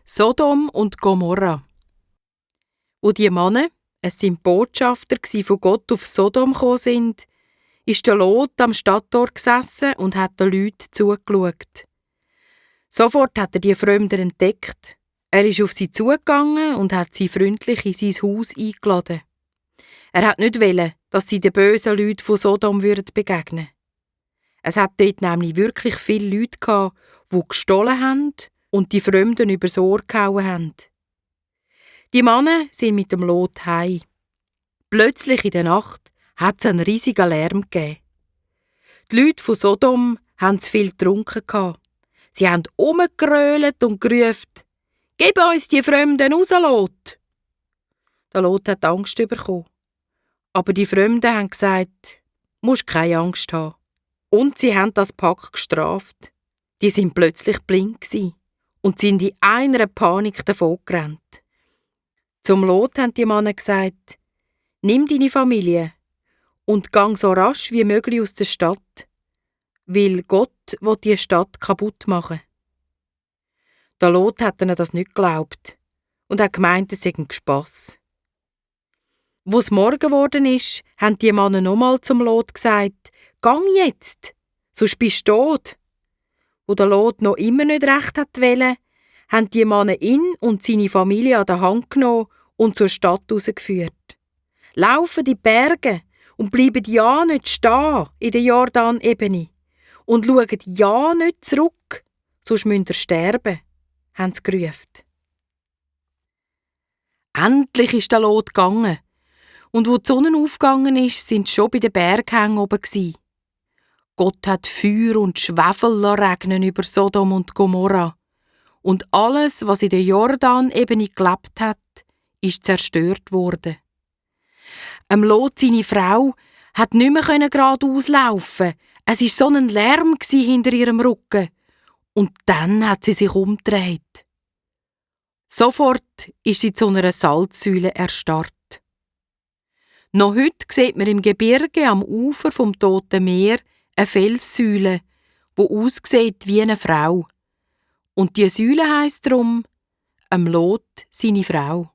Sodom und Gomorra. Wo die Männer, es sind Botschafter von Gott auf Sodom gekommen sind, ist der Lot am Stadttor gesessen und hat den Leuten zugeschaut. Sofort hat er die Fremden entdeckt. Er ist auf sie zugegangen und hat sie freundlich in sein Haus eingeladen. Er hat nicht wollen, dass sie den bösen Leuten von Sodom begegnen würden. Es hat dort nämlich wirklich viele Leute gehabt, die gestohlen haben und die Fremden übers Ohr gehauen haben. Die Männer sind mit dem Lot heim. Plötzlich in der Nacht hat es einen riesigen Lärm gegeben. Die Leute von Sodom haben zu viel getrunken gehabt. Sie haben rumgegrölt und gerufen: «Gib uns die Fremden raus, Lot!» Der Lot hat Angst bekommen. Aber die Fremden haben gesagt: «Musst keine Angst haben.» Und sie haben das Pack gestraft. Die sind plötzlich blind gewesen und sind in einer Panik davongerannt. Zum Lot haben die Männer gesagt: «Nimm deine Familie und gang so rasch wie möglich aus der Stadt, weil Gott will die Stadt kaputt machen.» Der Lot hat ihnen das nicht geglaubt und hat gemeint, es sei ein Gespass. Wo es Morgen geworden ist, haben die Männer nochmal zum Lot gesagt: «Gang jetzt, sonst bist du tot.» Wo der Lot noch immer nicht recht wollte, haben die Männer ihn und seine Familie an der Hand genommen und zur Stadt rausgeführt. «Laufen in die Berge und bleiben ja nicht stehen in der Jordanebene und schauen ja nicht zurück, sonst müsst ihr sterben», haben sie gerufen. Endlich ist der Lot gegangen. Und wo die Sonne aufgegangen ist, sind sie schon bei den Berghängen oben gsi. Gott hat Feuer und Schwefel regnen über Sodom und Gomorra. Und alles, was in der Jordanebene gelebt hat, ist zerstört worden. Lot, seine Frau, hat nicht mehr geradeaus laufen. Es war so ein Lärm hinter ihrem Rücken. Und dann hat sie sich umgedreht. Sofort ist sie zu einer Salzsäule erstarrt. Noch heute sieht man im Gebirge am Ufer vom Toten Meer eine Felssäule, die aussieht wie eine Frau. Und die Säule heisst darum Lot, seine Frau.